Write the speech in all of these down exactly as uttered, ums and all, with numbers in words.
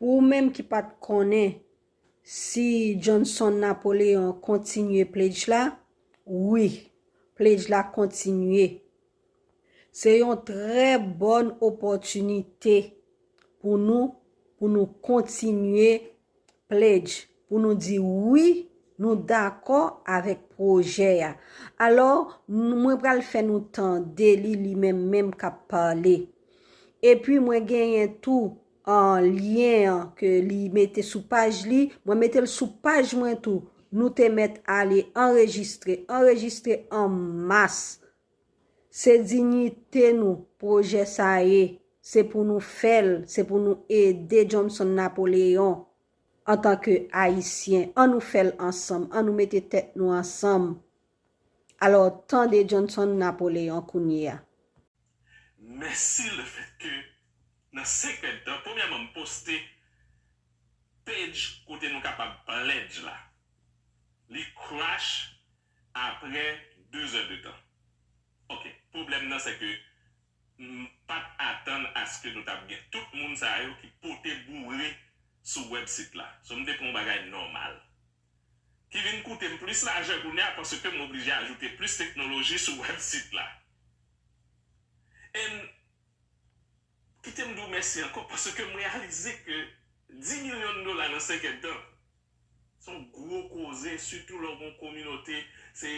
Pou ou menm ki pa t konnen si Johnson Napoléon kontinye pledj la, wi, pledj la kontinye. Se yon trè bòn opòtinite pou nou, pou nou kontinye pledj, pou nou di wi, nou dakò avèk pwojè a. Alò, n- mwen pral fè nou tande li, li menm menm k ap pale. Epi mwen genyen tou an lyen an ke li mete sou paj li, mwen mete l sou paj mwen tou. Nou te mèt ale anrejistre, anrejistre an mas. Se diyite nou pwojè sa ye. Se pou nou fè l, se pou nou ede Johnson Napoléon antanke Ayisyen. An nou fè l ansanm, an nou mete tèt nou ansanm. Alò, tande Johnson Napoléon kounye a. Mèsi lefètke nan senk èdtan, premyèman, m poste page kote nou kapab pledge la. Li crash apre de zè de tan. Ok, pwoblèm nan se ke m pa t atann aske nou t ap gen tout moun sa yo ki pote boure sou wèbsit la. So m te pran yon bagay nòmal. Ki vin koute m plis lajan kounye a paske m oblije ajoute plis teknoloji sou wèbsit la. And kite m di w mèsi ankò paske m reyalize ke dis milyon dola nan senk èdtan, se yon gwo koze, sitou lè w gen yon kominote, se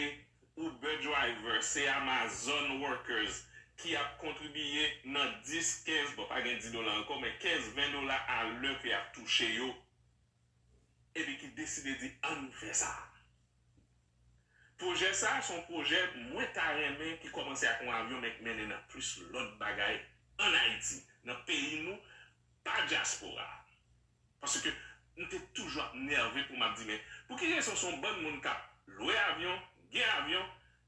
Uber driver, se Amazon workers ki ap kontribiye nan dis, kenz, bon, pa gen dis dola ankò, men kenz, ven dola a lè ke y ap touche yo, epi ki deside di ann fè sa. Pwojè sa a se yon pwojè mwen ta renmen ki kòmanse ak yon avyon men k mennen nan plis lòt bagay ann Ayiti, nan peyi nou, pa dyaspora. Paske m te toujou ap nève pou m ap di men pou ki rezon se yon bann moun k ap lwe avyon, gen avyon,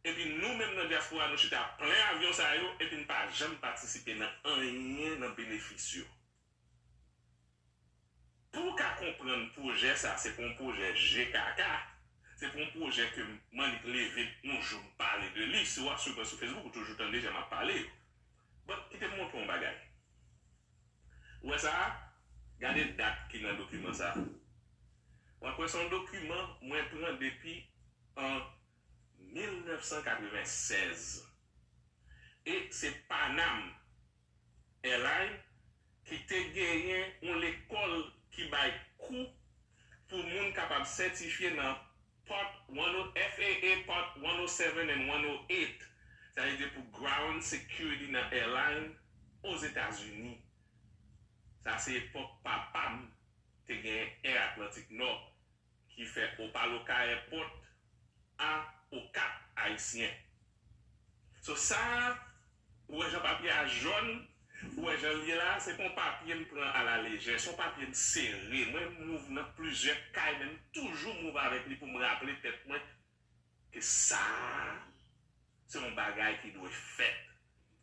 epi nou menm nan dyaspora nou chita plen avyon sa yo epi n pa janm patisipe nan anyen nan benefis yo. Pou w ka konprann pwojè sa se pa yon pwojè je kaka, se pa yon pwojè ke m annik leve yon jou m pale de li. Si w ap swiv mwen sou Facebook, ou toujou tande jan m ap pale yo. But, kite m montre w yon bagay. Ou wè sa a? Gade dat ki nan dokiman sa a. W ap wè se yon dokiman mwen pran depi an mil nèf san katreven sèz. E se Panam Airline ki te genyen yon lekòl ki bay kou pou moun kapab sètifye nan Part one oh, F A A Part one oh seven and one oh eight, sa vle di pou Ground Security nan Airline Ozetazini. Sa se epòk papa m te gen Air Atlantic Nord ki fè Opa-locka Airport a Okap ayisyen. So sa a, ou wè jan papye a jòn, ou wè jan l ye la, se pa yon papye m pran alalejè, se yon papye m sere. Mwen m move nan plizyè kay, men m toujou move avèk li pou m raple tèt mwen ke sa a se yon bagay ki dwe fèt.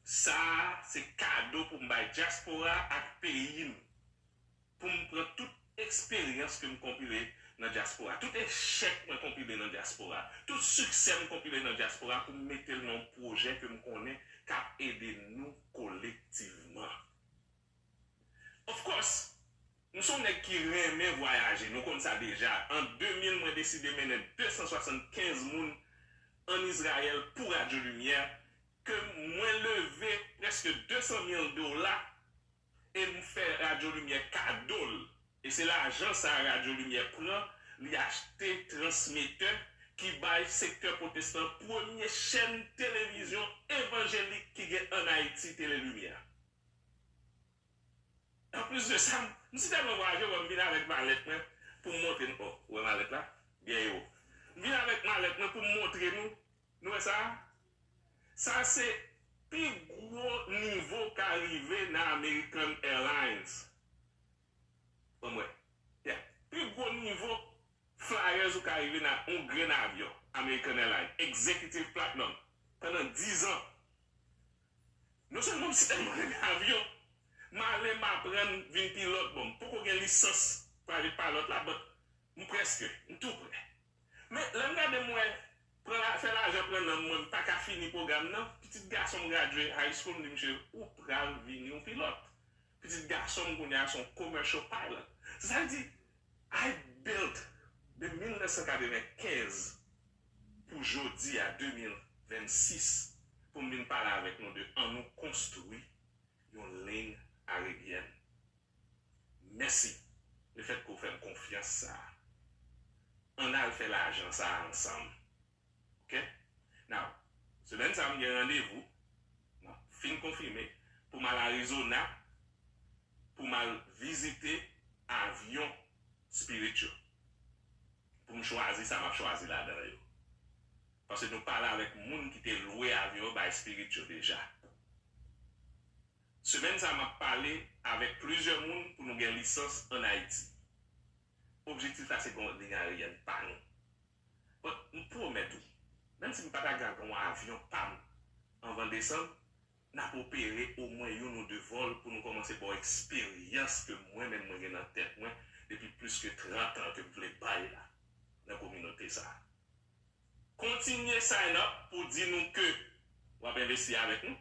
Sa a se kado pou m bay dyaspora ak peyi m. Pou m pran tout eksperyans ke m konpile nan dyaspora, tout echèk mwen konpile nan dyaspora, tout siksè m konpile nan dyaspora pou m mete l nan yon pwojè ke m konnen k ap ede nou kolektivman. Of course, m se yon nèg ki renmen vwayaje, nou konn sa deja. An de mil, mwen deside mennen de san swasannkenz moun ann Izrayèl pou Radyo Limyè, ke mwen leve prèske de san mil dola e m fè Radyo Limyè kado l. E se lajan sa a Radyo Limyè pran, li achte transmetè ki bay sektè pwotestan premye chèn televizyon evanjelik ki gen ann Ayiti, Tele Limyè. Anplis de sa, m si tèlman vwayaje, w wè m vin avèk malèt mwen pou m montre nou. O, ou wè malèt la? Byen yo. M vin avèk malèt mwen pou m montre nou. Nou wè sa? Sa se pi gwo nivo ka rive nan American Airlines. Ban m wè. Yeah. Pi gwo nivo flyers ou ka rive nan yon grenn avyon American Airlines, Executive Platinum, pandan dizan. Non sèlman m si tèlman renmen avyon, m ale m aprann vin pilòt. Bon, m poko gen lisans private pilot la, but m prèske, m tou prè. Men lè m gade m wè pran la, fè lajan pran nan mwen, m pa ka fini pwogram nan, pitit gason m gradye high school, m di misye, ou pral vin yon pilòt. Pitit gason m kounye a se yon commercial pilot. Se sa l di, I built de mil nèf san katrevenkenz pou jodi a de mil vennsis pou m vin pale avèk nou de annou konstwi yon liy aeryèn. Mèsi lefètke w fè m konfyans sa a. Ann al fè lajan sa a ansanm. Ok? Now, semèn sa a m gen randevou, m ap fin konfime, pou m al Arizona, pou m al vizite avyon Spirit yo. Pou m chwazi sa m ap chwazi ladan yo. Paske nou pale avèk moun ki te lwe avyon yo bay Spirit yo deja. Semèn sa a m ap pale avèk plizyè moun pou nou gen lisans ann Ayiti. Objektif la se gen yon liy aeryèn pa nou. But m pwomèt ou, menm si m pa ta gen yon avyon pa m anvan desanm, n ap opere omwen youn ou de vòl pou nou kòmanse ba w eksperyans ke mwen menm mwen gen nan tèt mwen depi plis ke trant an ke m vle bay la nan kominote sa a. Kontinye sign up pou di nou ke w ap envesti avèk nou.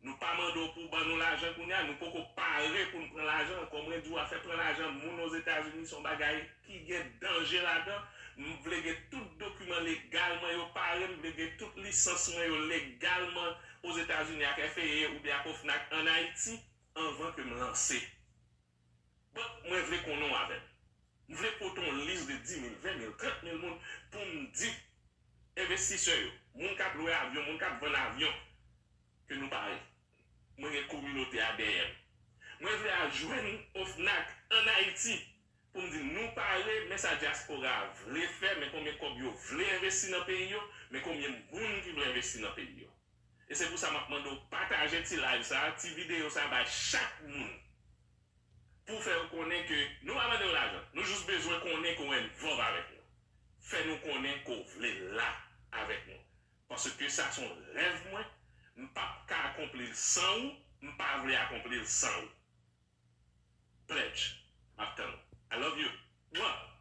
Nou pa mande w pou w ban nou lajan kounye a, nou poko pare pou n pran lajan. Kòm mwen di w, afè pran lajan moun Ozetazini se yon bagay ki gen danje ladan. M vle gen tout dokiman legal mwen yo pare, m vle gen tout lisans mwen yo legalman Ozetazini ak F A A oubyen ak OFNAC ann Ayiti anvan ke m lanse. Bon, mwen vle konnen w avè m. M vle pote yon lis de dis mil, ven mil, trant mil moun pou m di envestisè yo, moun k ap lwe avyon, moun k ap vann avyon, ke nou pare. Mwen gen kominote a dèyè m. Mwen vle al jwenn OFNAC ann Ayiti pou m di nou pare, men sa dyaspora a vle fè, men konbyen kòb yo vle envesti nan peyi yo, men konbyen moun ki vle envesti nan peyi yo. E se pou sa m ap mande w pataje ti live sa a, ti videyo sa a bay chak moun. Pou fè yo konnen ke nou pa mande yo lajan. Nou jis bezwen konnen ke w envolve avèk nou. Fè nou konnen ke w vle la avèk nou. Paske sa se yon rèv mwen, m p ap ka akonpli l san ou, m pa vle akonpli l san ou. Pledge, m ap tann ou. I love you. Mwa!